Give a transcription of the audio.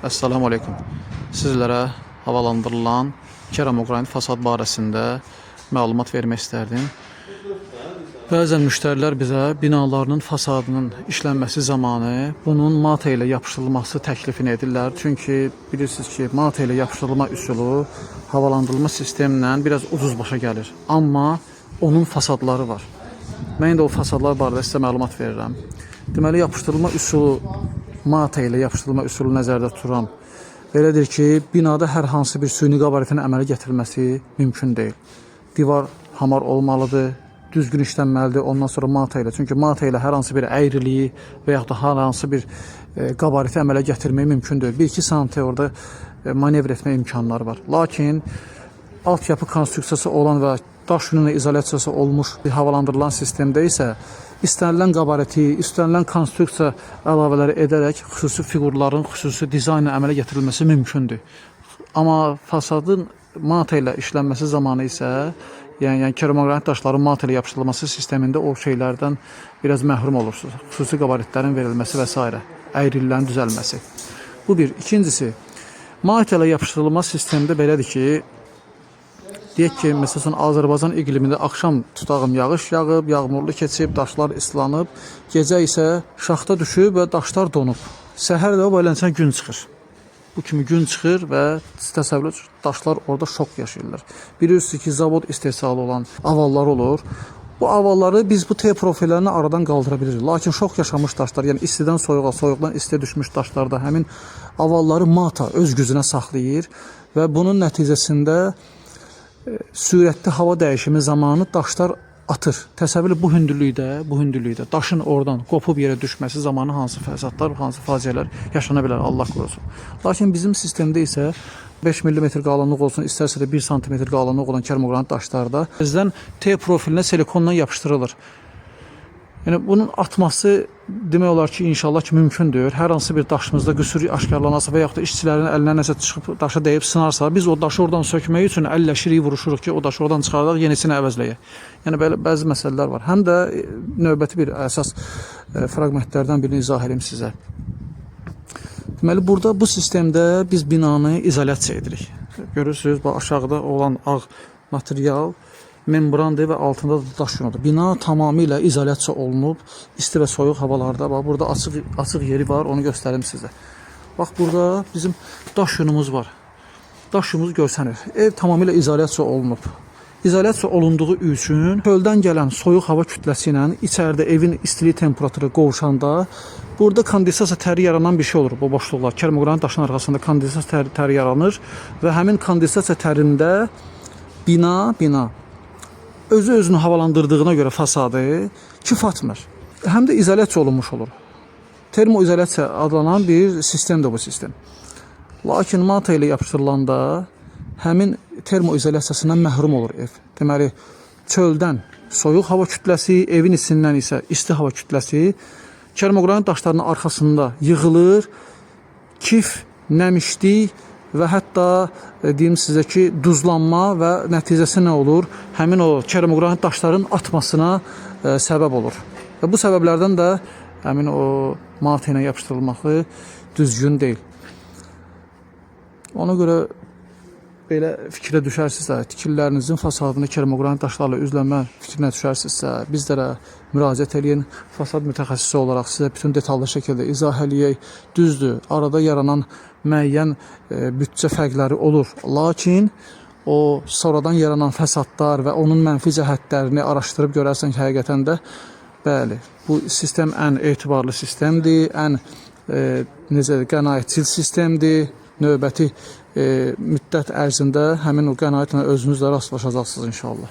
Assalamu aleykum. Sizlərə havalandırılan keramogranit fasad barəsində məlumat vermək istərdim. Bəzən müştərilər bizə binalarının fasadının işlənməsi zamanı bunun mata ilə yapışdırılması təklifini edirlər. Çünki bilirsiniz ki, mata ilə yapışdırılma üsulu havalandırılma sistemlə biraz ucuz başa gəlir. Amma onun fasadları var. Mən indi o fasadlar barədə sizə məlumat verirəm. Deməli, yapışdırılma üsulu, mata ilə yapışdırılma üsulu nəzərdə tuturam. Belədir ki, binada hər hansı bir süni qabaritin əmələ gətirilməsi mümkün deyil. Divar hamar olmalıdır, düzgün işlənməlidir. Ondan sonra mata ilə. Çünki mata ilə hər hansı bir əyriliyi və yaxud da hər hansı bir qabariti əmələ gətirmək mümkün deyil. 1-2 sm orada manevr etmə imkanları var. Lakin altyapı konstruksiyası olan və daş yünü izolyasiyası olmuş bir havalandırılan sistemdə isə istənilən qabariti, istənilən konstruksiya əlavələri edərək xüsusi fiqurların xüsusi dizaynla əmələ gətirilməsi mümkündür. Amma fasadın mata ilə işlənməsi zamanı isə, yəni keramogranit daşların mata ilə yapışdırılması sistemində o şeylərdən biraz məhrum olursunuz. Xüsusi qabaritlərin verilməsi və s. əyriliklərin düzəlməsi. Bu bir. İkincisi, mata ilə yapışdırılma sistemdə belədir ki, deyək ki, məsələn, Azərbaycan iqlimində axşam tutağım yağış yağıb, yağmurlu keçib, daşlar islanıb, gecə isə şaxta düşüb və daşlar donub. Səhər də o belənçən gün çıxır. Bu kimi gün çıxır və təsəvvür edin, daşlar orada şok yaşayırlar. Bilirsiniz ki, zavod istehsalı olan avallar olur. Bu avalları biz bu T profillərini aradan qaldıra bilirik. Lakin şok yaşamış daşlar, yəni istidən soyuğa, soyuqdan istiyə düşmüş daşlarda həmin avalları mata öz gücünə saxlayır və bunun nəticəsində sürətli hava dəyişimi zamanı daşlar atır. Təsəvvür edin, bu hündürlükdə daşın oradan qopub yerə düşməsi zamanı hansı fəsadlar, hansı faciələr yaşana bilər, Allah qorusun. Lakin bizim sistemdə isə 5 mm qalınlıq olsun, istərsə də 1 sm qalınlıq olan keramogranit daşlarda bizdən T profilinə silikonla yapışdırılır. Yəni bunun atması demək olar ki, inşallah ki, mümkündür. Hər hansı bir daşımızda qüsur aşkarlanarsa və yaxud da işçilərin əlinə nəsə çıxıb daşa dəyib sınarsa, biz o daşı oradan sökmək üçün əlləşirik, vuruşuruq ki, o daşı oradan çıxardaq, yenisini əvəzləyək. Yəni belə bəzi məsələlər var. Həm də növbəti bir əsas fraqmentlərdən birini izah edim sizə. Deməli, burada bu sistemdə biz binanı izolyasiya edirik. Görürsüz, bu aşağıda olan ağ material membrandır və altında da daş yunudur. Bina tamamilə izolyasiya olunub isti və soyuq havalarda. Bax, burada açıq açıq yeri var, onu göstərim sizə. Bax, burada bizim daş yunumuz var. Daş yunumuz görsənir. Ev tamamilə izolyasiya olunub. İzolyasiya olunduğu üçün çöldən gələn soyuq hava kütləsi ilə içəridə evin istilik temperaturu qovuşanda burada kondensasiya təri yaranan bir şey olur bu boşluqlar. Keramogranit daşın arxasında kondensasiya təri yaranır və həmin kondensasiya tərində bina özü özünü havalandırdığına görə fasadı kif atmır. Həm də izolyasiya olunmuş olur. Termoizolyasiya adlanan bir sistemdir bu sistem. Lakin mata ilə yapışdırılanda həmin termoizolyasiyasından məhrum olur ev. Deməli, çöldən soyuq hava kütləsi, evin içindən isə isti hava kütləsi keramogranit daşlarının arxasında yığılır. Kif, nəmişlik və hətta deyim sizə ki, duzlanma və nəticəsi nə olur? Həmin o keramogranit daşların atmasına səbəb olur. Və bu səbəblərdən də həmin o mata ilə yapışdırılması düzgün deyil. Ona görə belə fikrə düşərsinizsə, tikililərinizin fasadını keramogranit daşlarla üzlənmə fikrinə düşərsinizsə, bizlərə müraciət eləyin. Fasad mütəxəssisi olaraq sizə bütün detallı şəkildə izah eləyək. Düzdür, arada yaranan müəyyən büdcə fərqləri olur. Lakin o sonradan yaranan fəsadlar və onun mənfi cəhətlərini araşdırıb görərsən ki, həqiqətən də bəli, bu sistem ən etibarlı sistemdir, ən necə qənaətçil sistemdir. Növbəti müddət ərzində həmin o qənaətlə özünüz də rastlaşacaqsınız inşallah.